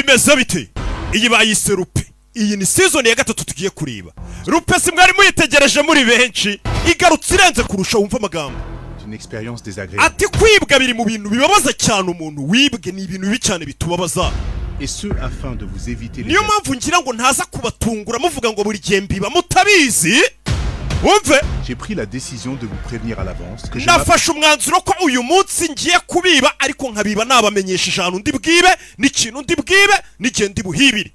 Bimeze bite? Iyi bayise Lupin. Iyi ni season ya gatatu tugiye kureba. Lupin si mwari muyitegereje muri benshi, igarutse irenze kurusha. Wumva amagambo. C'est une expérience désagréable. Ati kwibwa biri mu bintu bibabaza cyane. Umuntu wibwe ni ibintu bibi cyane bitubabaza. Et ce, afin de vous éviter les Niyo mpamvu ngira ngo ntaza kubatungura muvuga ngo buri gihe mbiba mutabizi. Wumve. J'ai pris la décision de vous prévenir à l'avance que je Nafashe umwanzuro ko uyu munsi ngiye kubiba, ariko nkabiba nabamenyesheje ahantu ndi bwibe n'ikintu ndi bwibe n'igihe ndi buhibire.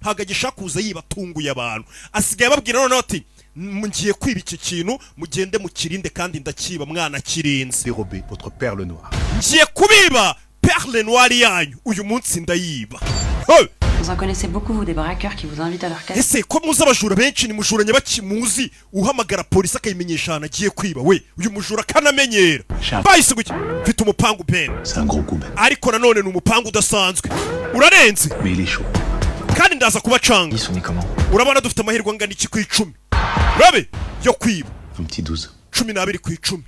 Ntabwo agishaka kuza yiba atunguye abantu, asigaye ababwira noneho ati: "Ngiye kwiba iki kintu, mugende mukirinde, kandi ndakiba mwana kirinze." Dérober votre perle noire. Ngiye kubiba perle noire yanyu, uyu munsi ndayiba. Hey! Vous en connaissez beaucoup, vous, des braqueurs qui vous invitent à leur casse. Ese ko muzi abajura benshi, ni mujura nyabakimuzi uhamagara polisi akayimenyesha ahantu agiye kwiba? We uyu mujura akanamenyera bahise gutya. Mfite umupangu, Ben. C'est un gros coup, Ben. Ariko nanone ni umupangu udasanzwe, urarenze. Mais il est chaud. Kandi ndaza kubacanga. Ils sont nés comment? Urabona dufite amahirwe angana iki ku 10, urabe, yo kwiba? Un petit 12. 12 ku 10.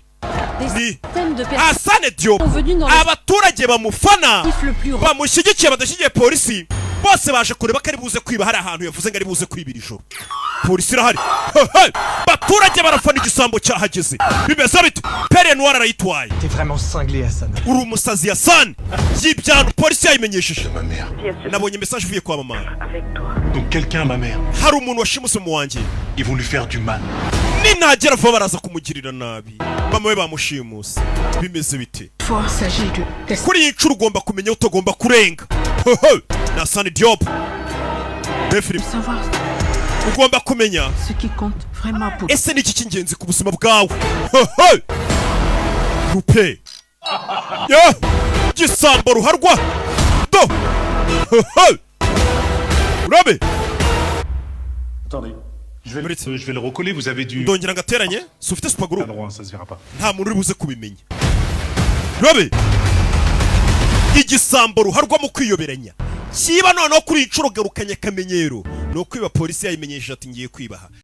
Des Ni centaines de personnes Assane Diop. sont venues dans le Abaturage bamufana, le plus bamushyigikiye, badashyigikiye polisi, bose baje kureba ko ari buze kwiba. Hari ahantu yavuze ngo ari buze kwibira ijoro, polisi irahari. Baturage barafana, igisambo cyahageze. Bimeze bite? Perle noire arayitwaye. T'es vraiment cinglé, Hassan. Uri umusazi, Hassan. Y'ibyano polisi yayimenyesheje. Ma mère. Nabonye message ivuye kwa mama. Donc quelqu'un, ma mère. Hari umuntu washimuse mu wanjye. Ils vont lui faire du mal. Ninagera vuba baraza kumugirira nabi. Mama we bamushimuse. Bimeze bite? Fois, s'agit de Kuri iyi nshuro ugomba kumenya utagomba kurenga. Na Assane Diop Filime. savoir Ugomba kumenya ce qui compte vraiment pour ese ni iki cy'ingenzi ku buzima bwawe. Lupin yo gisambo ruharwa do urabe. Attendez. Je vais le recoller, vous avez du Ndongera ngateranye, si ufite super glue? Droit, ça se verra pas. Nta muntu uri buze kubimenya. Urabe igisambo ruharwa mu kwiyoberanya kiba. Noneho kuri iyi nshuro garukanye akamenyero, ni ukwiba polisi yayimenyesheje ati ngiye kwibaha.